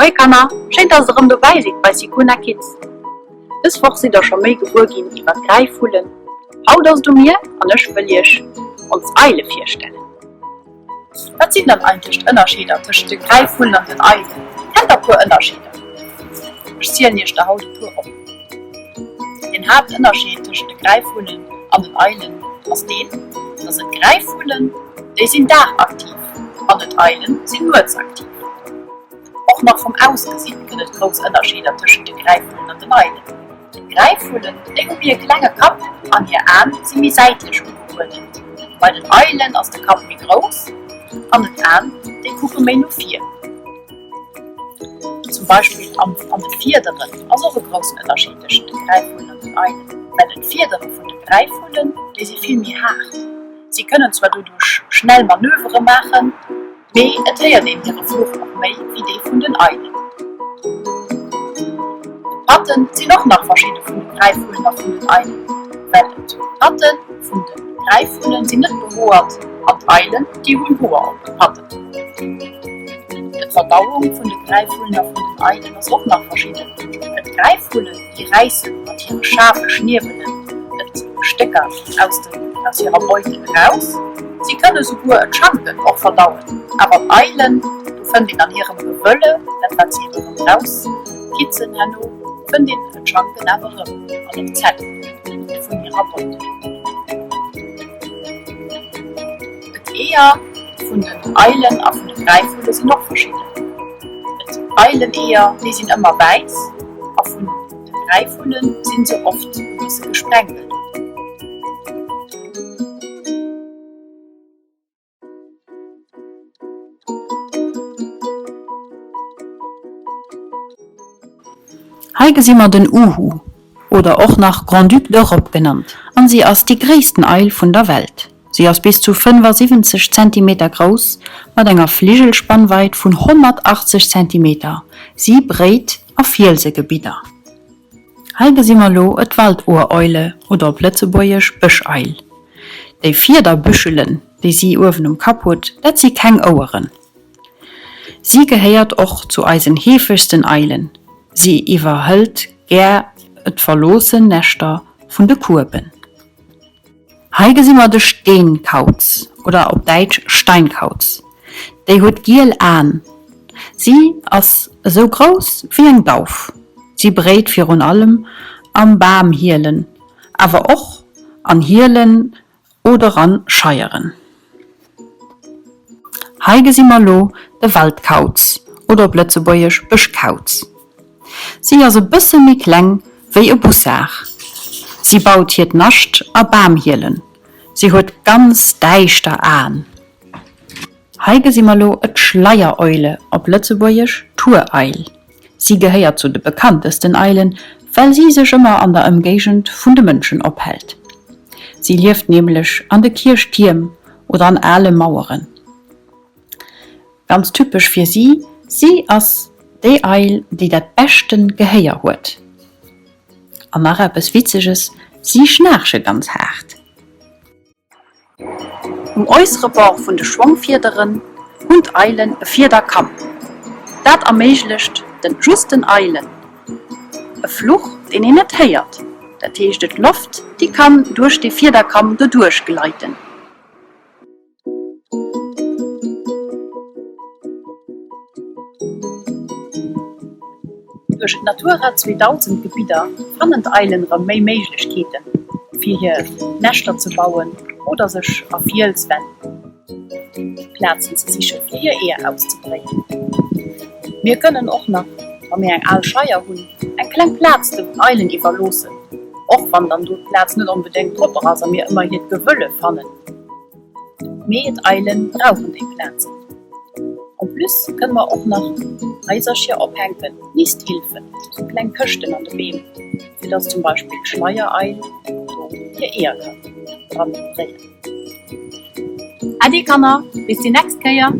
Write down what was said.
Moie Kanner, schéin dass der erëm dobäi sidd bei Sicona Kids. Dës Woch sidd der scho méi gewuer ginn iwwer d'Gräifvullen. Haut ass et u mir an ech wëll iech ons Eile virstellen. Wat sinn dann eigentlech d'Ënnerscheeder tëschent de Gräifvullen an den Eilen? Kennt der puer Ënnerscheeder? Ech zielen iech der haut e puer op. Den Haaptënnerscheed tëschent de Gräifvullen an den Eilen ass deen, dass et Gräifvullen, déi sinn dagaktiv an et Eilen sinn nuetsaktiv. Och nach vum Ausgesinn gëtt et grouss Ënnerscheeder tëschent de Gräifvullen an den Eilen. D'Gräifvullen, déi hu méi e klenge Kapp an hir Aen si méi säitlech ugeuerdent. Bei den Eilen ass de Kapp méi grouss an et Aen, déi kucke méi no vir. Zum Beispill an de Fiederen ass och e groussen Ënnerscheed tëschent de Gräifvullen an den Eilen, well et d'Fiedere vun de Gräifvullen, déi si vill méi haart. Si kënnen zwar doduerch schnell Manövere maachen, mee et héiert een hire Fluch och méi wéi dee vun den Eilen. D'Patten sinn och nach verschidde vun de Gräifvullen a vun den Eilen, well d'Patte vun de Gräifvullen sinn net behoert an d'Eilen, déi hunn Hoer op de Patten. D'Verdauung vun de Gräifvullen a vun den Eilen ass och nach verschidden. D'Gräifvullen, déi räisse mat hire schaarfe Schniewelen et Stécker aus den aus hirer Beut eraus. Si kënne souguer et Schanken och verdauen. Awer d'Eilen, do fënnt een an hirem Gewëlle, dat wat si erëm erauskitzen herno, fënnt een et Schanken awer erëm an och d'Zänn vun hirer Beut. D'Eeër vun den Eilen a vun de Gräifvulle sinn och verschidden. D'Eileneeër, déi sinn ëmmer wäiss a vun de Gräifvulle sinn se oft e bësse gesprenkelt. Hei gesi mer den Uhu, oder och nach Grand-Duc d'Europe genannt, an si ass déi gréissten Eil vun der Welt. Si ass bis zu 75 Zentimeter grouss, mat enger Fligelspannweit vun 180 Zentimeter. Si bréit a Fielsegebidder. Hei gesi mer lo et Waldohreule oder op Lëtzebuergesch Bëscheil. Déi Fiederbüschelen, déi si uewen um Kapp huet, dat si keng Oueren. Si gehéiert och zu eisen heefegsten Eilen. Si iwwerhëlt gär et verloossen Näschter vun de Kueben. Hei gesi mer de Steenkauz oder op Däitsch Steinkauz. Déi huet giel Aen. Si ass esou grouss wéi eng Dauf. Si bréit virun allem am Bamhielen, awer och an Hielen oder an Scheieren. Hei gesi mer lo de Waldkauz oder op Lëtzebuergesch Bëschkauz. Si ass e bësse méi kleng wéi e Bussar. Si baut hiert Nascht a Bamhielen. Si huet ganz däischter Aen. Hei gesi mer lo d'Schleiereule, op Lëtzebuergesch Tuereil. Si gehéiert zu de bekanntesten Eilen, well si sech ëmmer an der Ëmgéigend vun de Mënschen ophält. Si lieft nämlech an de Kierchtierm oder an ale Maueren. Ganz typesch fir si, si ass déi Eil, déi dat beschten Gehéier huet. An nach eppes Witzeges, si schnaarche ganz haart. Um äussere Bord vun de Schwongfiederen hunn d'Eilen e Fiederkamm. Dat erméiglecht den just den Eilen e Fluch, deen een net héiert. Dat heescht et Loft, déi kann duerch dee Fiederkamm doduerch gleiten. Duerch d'Natura 2000 Gebidder fannen d'Eilen erëm méi Méiglechkeeten, fir hir Näschter ze bauen oder sech a Fielswänn Plazen ze sichen, fir hir Eeër auszebréien. Mir kënnen och nach, wa mir eng al Scheier hunn, eng kleng Plaz den Eilen iwwerloossen, och wann dann do d'Plaz net onbedéngt propper ass a mir ëmmer hiert Gewëlle fannen. Mee d'Eilen brauchen déi Plazen. En plus kënne mer och nach Haisercher ophänken, Nisthilfen, sou kleng Këschten an de Beem, fir dass zum Beispill d'Schleiereil do hir Eeër kann dran bréien. Äddi Kanner, bis déi next Kéier!